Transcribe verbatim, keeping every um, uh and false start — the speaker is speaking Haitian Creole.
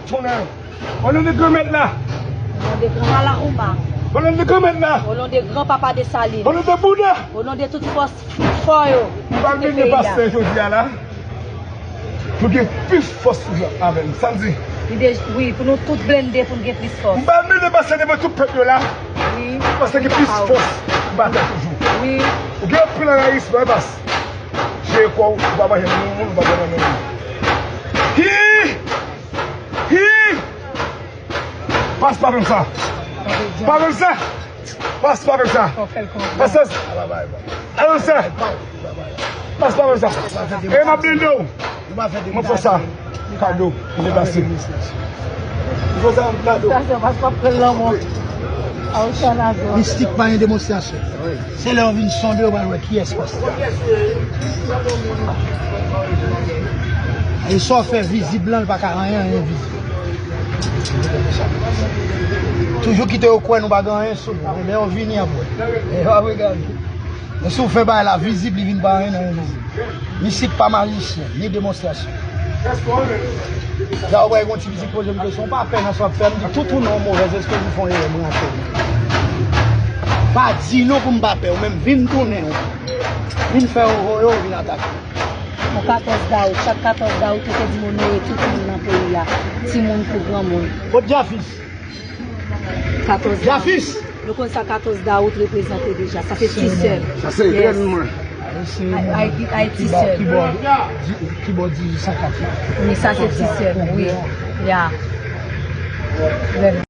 Tonnè. O non de Granmèt la. O non de Gran Malahouma. O non de Granmèt la. O non de Gran Papa Desalin. O non de Bouda. O non de tout fòs fò yo. M pral mete pastè jodi a la. Pou gen plis fòs toujou avè m. Sa m di. Wi, pou nou tout blende, pou n gen plis fòs. M pral mete pastè devan tout pèp yo la. Wi. Paske gen plis fòs pou batay toujou. Wi. Ou gen anpil anrayisman, e pas. Jere kò w, ou pa manje moun, moun, ou pa pran nan moun. Hi! Hi! Pas pa konn sa. Pa konn sa. Pas pa konn sa. Pas sa. Pas sa. Pas pa konn sa. E m ap blende w. Mwen fè sa. Kado. Mwen pase. Mwen fè sa kado. Mistik pa gen demonstrasyon. Se lè yo vin sonde yo pral wè kiyès pastè. E sa w fè vizib lan, li pa ka anyen, anyen vizib. Toujou kite yo kwè nou pa gen anyen sou nou. Lè yo vini apre. E yo ap regade. Men si w fè bagay la vizib, li vin pa anyen nan yon vizib. Mistik pa majisyen, ni demonstrasyon. Sa w wè yon ti pitit poze m kesyon, w pa pè nan sa w ap fè, m di tout ou non movèz, èske m fè yon erè, mwen atè. Pa di non pou m pa pè, ou menm vin tounen w. Vin fè w voye w vin atake. On katòz dawout, chak katòz dawout, yo te di m onore tout moun nan peyi a. Timoun kou granmoun. Kot Jafis? Katòz dawout. Jafis! Nou konn sa katòz dawout reprezante deja. Sa se ti sè m. Sa se rèn mwen. Ay-, Ay-, Ayiti sè m. Ki bò, ki bò dizuit san kat la? Wi, sa se ti sè m, wi. Ya. Rèn.